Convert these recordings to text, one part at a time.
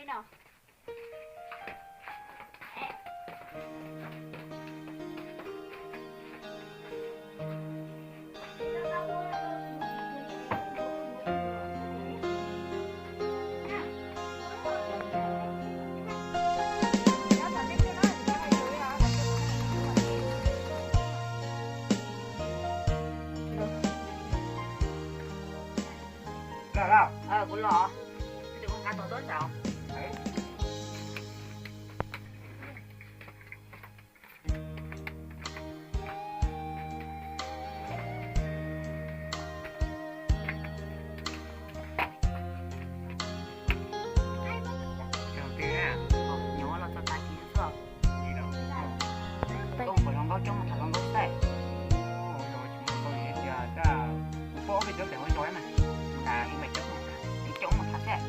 No. Los los. Kuv los. Tus nqa tos tuaj ntsaum. Tsoom twg na, nyuam los txog tag kis xwb. Koj puas hloov nkauj coob mus tham hluas nkauj xwb? Kuv pom ob peb cov pem ua zog mas, tas ib peb coob mus tham xwb.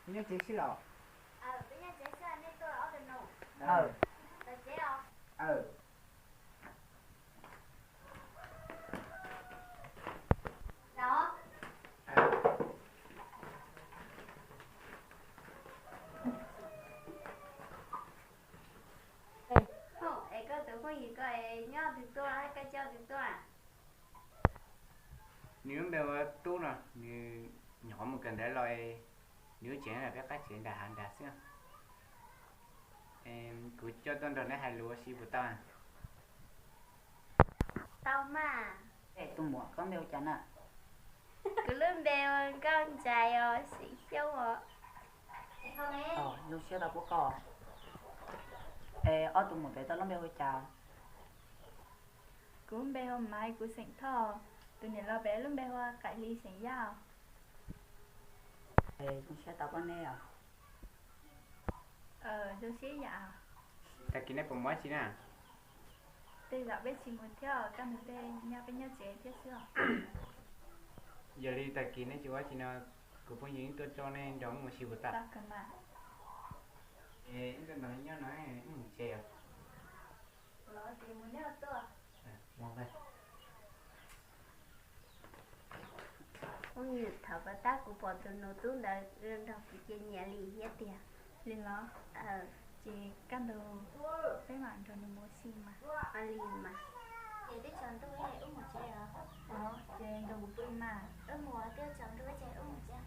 Nyob tsev xwb los? Es koj tus phooj ywg ko es nyob twg tuaj, koj coj twg tuaj? Nws lub npe hu ua Tub no, nws nyuam qhuav mus kawm ntawv los, nws lub tsev peb qab tsev nram hav nrad xwb. Kuv coj tuaj nrog neb hais lus ua si puas tau? Tau mas. Es tus muam, koj lub npe hu cas na? Kuv lub npe hu ua Nkauj Ntsais os, Xeem Xyooj os. Zoo siab tau pub koj. Es ob tug muam pem tau lub npe hu cas? Kuv lub npe hu Maiv, kuv xeem Thoj. Tus niam laus pem lub npe hu ua Qaim Lis, xeem Yaj. Es zoo siab tau pom neb os. Zoo siab yam. Tag kis neb puas mus dab tsi na? Tej zaum peb tsis mus thiab, kaj ntug tej nyob peb nyob tsev thiab xwb os. Yog li tag kis neb tsis ua dab tsi no, kuv phooj ywg tuaj coj neb nrog wb mus ua si puas tau? Es wb tuaj nrog neb nyob no, wb mus tsev os. Phooj ywg, thaum kawg tab kuv pom tus nus tub ntawd nrog kuv ces nyiam li thiab tiag. Li los? Ces kaj ntug peb mam nrog nws mus ua si mas. Li mas. Ces twb tsaus ntuj wb mus tsev os. Ces nrog kuv pw mas. Wb mus twb tsaus ntuj ces wb mus tsev.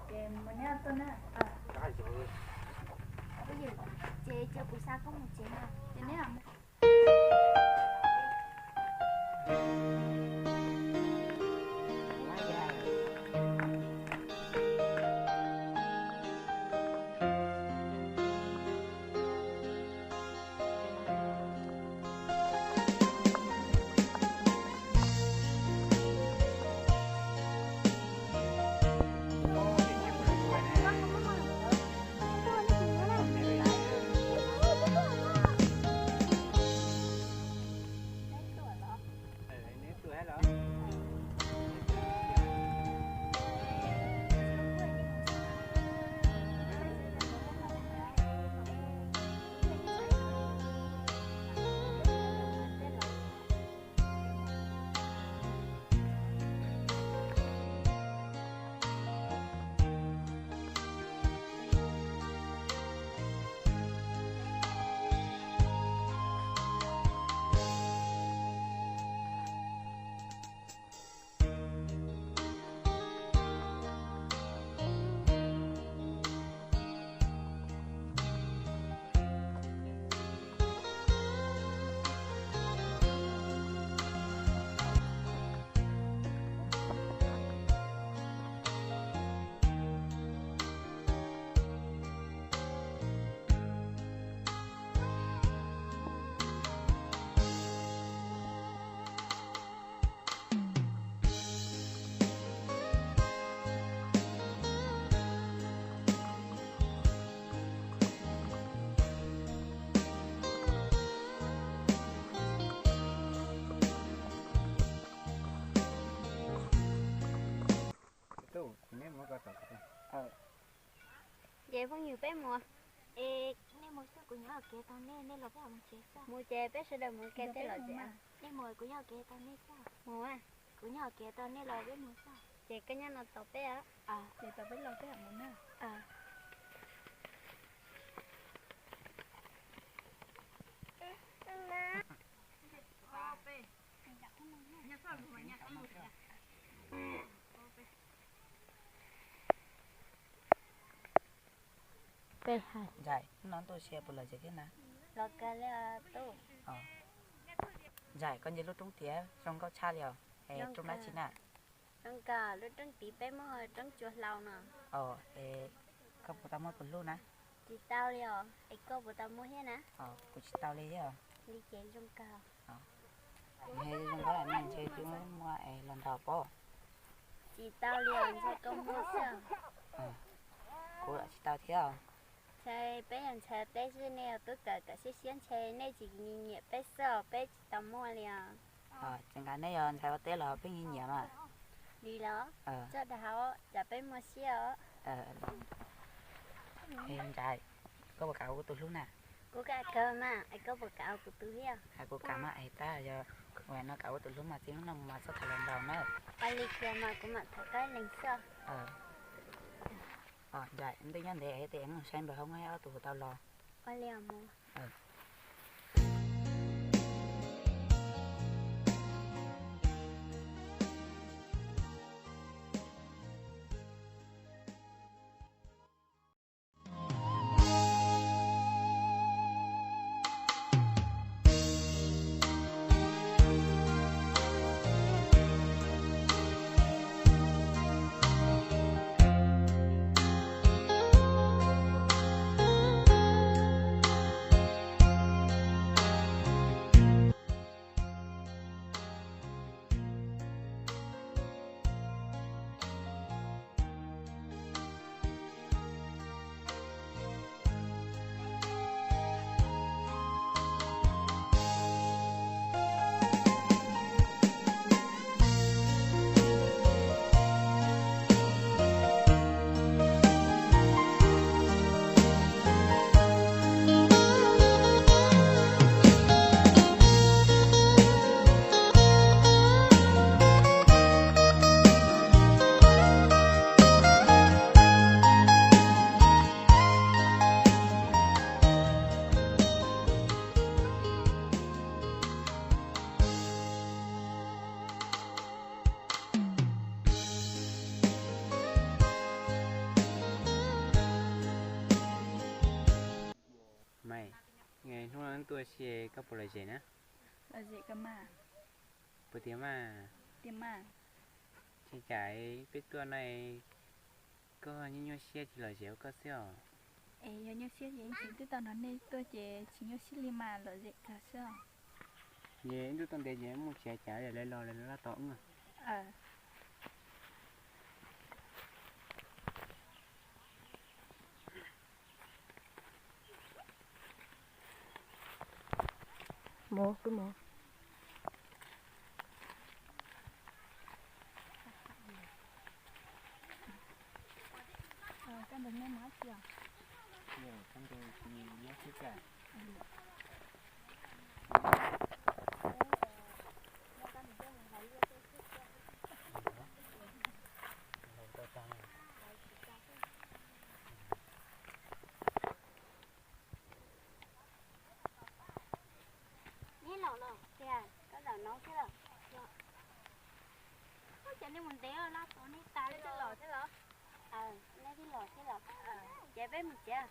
Ces mus neb tuaj na. Ces cia kuv xa koj mus tsev na. Ces neb Ces phooj ywg peb mus. Es nej mus xwb, kuv nyob hauv kev tos nej, nej los peb mus tsev xwb. Mus ces peb sawv daws mus ua ke tej los tsev. Nej mus, kuv nyob hauv kev tos nej xwb. Mus, kuv nyob hauv kev tos nej los peb mus xwb. Ces koj nyob no tos peb os. Ces tos peb los peb mam mus na. Ntxhais, hnub no tuaj ua si puas lom zem thiab na? Los kawg li os tub. Ntxhais, koj nce lub roob tiav zoo nkauj tshaj li os. Es roob dab tsi na? Zoo kawg, lub roob tid peb muab roob tsua hlau no. Es koj puas tau muaj tus hlub na? Tsis tau li os, es koj puas tau muaj thiab na? Kuv tsis tau li thiab. Li ces zoo kawg. Zoo nkauj lam ntshe twb muaj es los nrog pob. Tsis tau li os, ntshe koj muaj xwb. Kuv lam tsis tau thiab. Ntshe peb yog ntshe teb xwb, nej yuav tub kawm kawm siab siab, ntshe nej tsis nyiam peb xwb os, peb tsis tau muaj li os. Ces nqa nej yog ntxhais ua teb los peb nyiam nyiam mas. Li los, txog dag hauv cas peb muaj siab os. Ntxhais, koj puas kam ua kuv tus hlub na? Kuv kam kawg mas, es koj puas kam ua kuv tus hlub? Kuv kam mas, es tab yog no kam ua tus hlub mas txij hnub no mus mas txhob tham los ntaus na. Ua li kiag mas kuv mam tham koj leeg xwb. Ntxhais, ntuj nyob ntev es mus saib npawg Hoob ob tug puas tau los. Ua li os mus. Mas, hnub no tuaj ua si koj puas lom zem na? Lom zem kawg mas. Puas tiag mas? Tiag mas. Ces cas peb tuaj no koj nyuaj nyuaj siab tsis lom zem ua koj xwb os? Es yog nyuaj siab ces tsis twb tau nrog nej tuaj ces tsis nyuaj siab li mas, lom zem kawg xwb os. Ces ib ntuj tuaj ntev ces mus tsev, cas lawv los lawv laj tos wb. Mus, peb mus. Neb los los tiag, koj zaum no thiab los? Ua cas nej mus ntev laj tos nej tas los thiab los? Nej twb los thiab los? Ces peb mus tsev.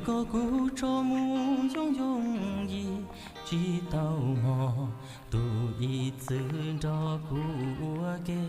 Tuaj kuv tso mus yooj yooj yim, tsis tau mog, tus ib txwm nrog kuv ua ke.